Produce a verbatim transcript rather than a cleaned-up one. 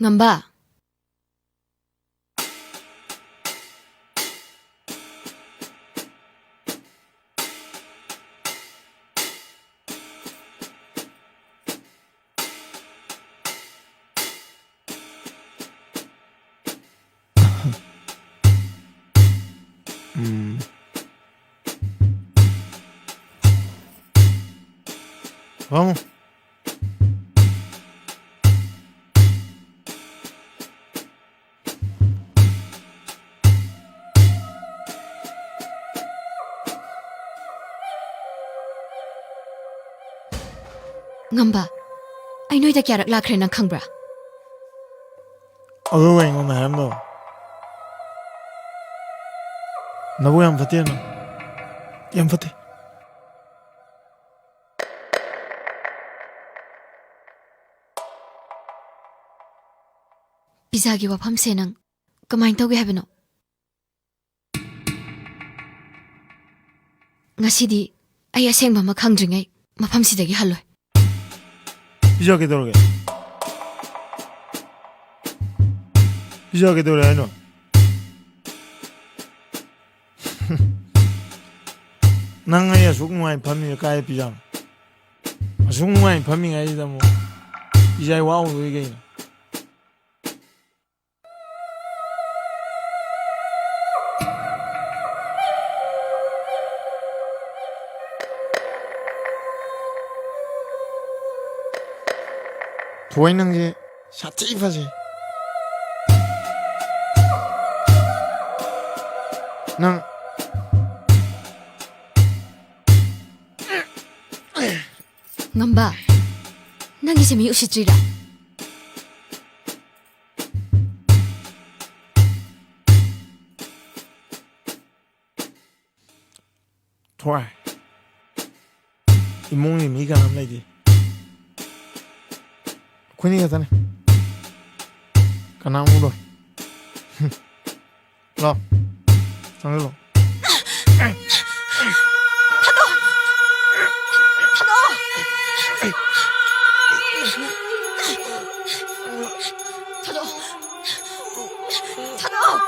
ꯉꯝꯕ꯫ ꯎꯝ꯫ Vamos. ꯉꯝꯕ, ꯑꯩ ꯅꯣꯏꯗ ꯀꯌꯥꯔꯛ ꯂꯥꯛꯈ꯭ꯔꯦ ꯅꯪ ꯈꯪꯕ꯭ꯔꯥ? ꯑꯗꯨꯒ ꯑꯩꯉꯣꯟꯗ ꯍꯥꯏꯔꯝꯗꯕ꯫ ꯅꯕꯨꯛ ꯌꯥꯝ ꯐꯠꯇꯦ ꯅꯪ꯫ ꯌꯥꯝ ꯐꯠꯇꯦ꯫ ꯄꯤꯖꯥꯒꯤ ꯋꯥꯐꯝꯁꯦ ꯅꯪ ꯀꯃꯥꯏꯅ ꯇꯧꯒꯦ ꯍꯥꯏꯕꯅꯣ? ꯉꯁꯤꯗꯤ ꯑꯩ ꯑꯁꯦꯡꯕ ꯑꯃ ꯈꯪꯗ꯭ꯔꯤꯉꯩ ꯃꯐꯝꯁꯤꯗꯒꯤ ꯍꯜꯂꯣꯏ꯫ ꯄꯤꯖꯥ ꯀꯩꯗꯧꯔꯒꯦ? ꯄꯤꯖꯥ ꯀꯩꯗꯧꯔꯦ ꯍꯥꯏꯅꯣ? ꯅꯪ ꯑꯩ ꯑꯁꯨꯛ ꯅꯨꯡꯉꯥꯏ ꯐꯝꯃꯤꯁꯦ ꯀꯥꯏꯗ ꯄꯤꯖꯥꯅꯣ? ꯑꯁꯨꯛ ꯅꯨꯡꯉꯥꯏ ꯐꯝꯃꯤꯉꯩꯁꯤꯗ ꯑꯃꯨꯛ ꯄꯤꯖꯥ ꯋꯥ ꯍꯧꯗꯣꯏ ꯀꯩꯅꯣ? ꯊꯣꯏ ꯅꯪꯁꯦ ꯁꯥꯊꯤ ꯐꯖꯩ꯫ ꯅꯪ ꯉꯝꯕ, ꯅꯪꯒꯤꯁꯦ ꯃꯤ ꯎꯁꯤꯠꯇ꯭ꯔꯤꯔꯥ? ꯊꯣꯏ, ꯏꯃꯨꯡꯒꯤ ꯃꯤ ꯀꯅꯥꯝ ꯂꯩꯇꯦ꯫ ꯑꯩꯈꯣꯏꯅꯤ ꯈꯛꯇꯅꯤ꯫ ꯀꯅꯥꯝ ꯎꯔꯣꯏ꯫ ꯂꯥꯛꯑꯣ꯫ ꯆꯪꯁꯤꯜꯂꯣ꯫ ꯊꯥꯗꯣꯛꯑꯣ! ꯊꯥꯗꯣꯛꯑꯣ! ꯊꯥꯗꯣꯛꯑꯣ!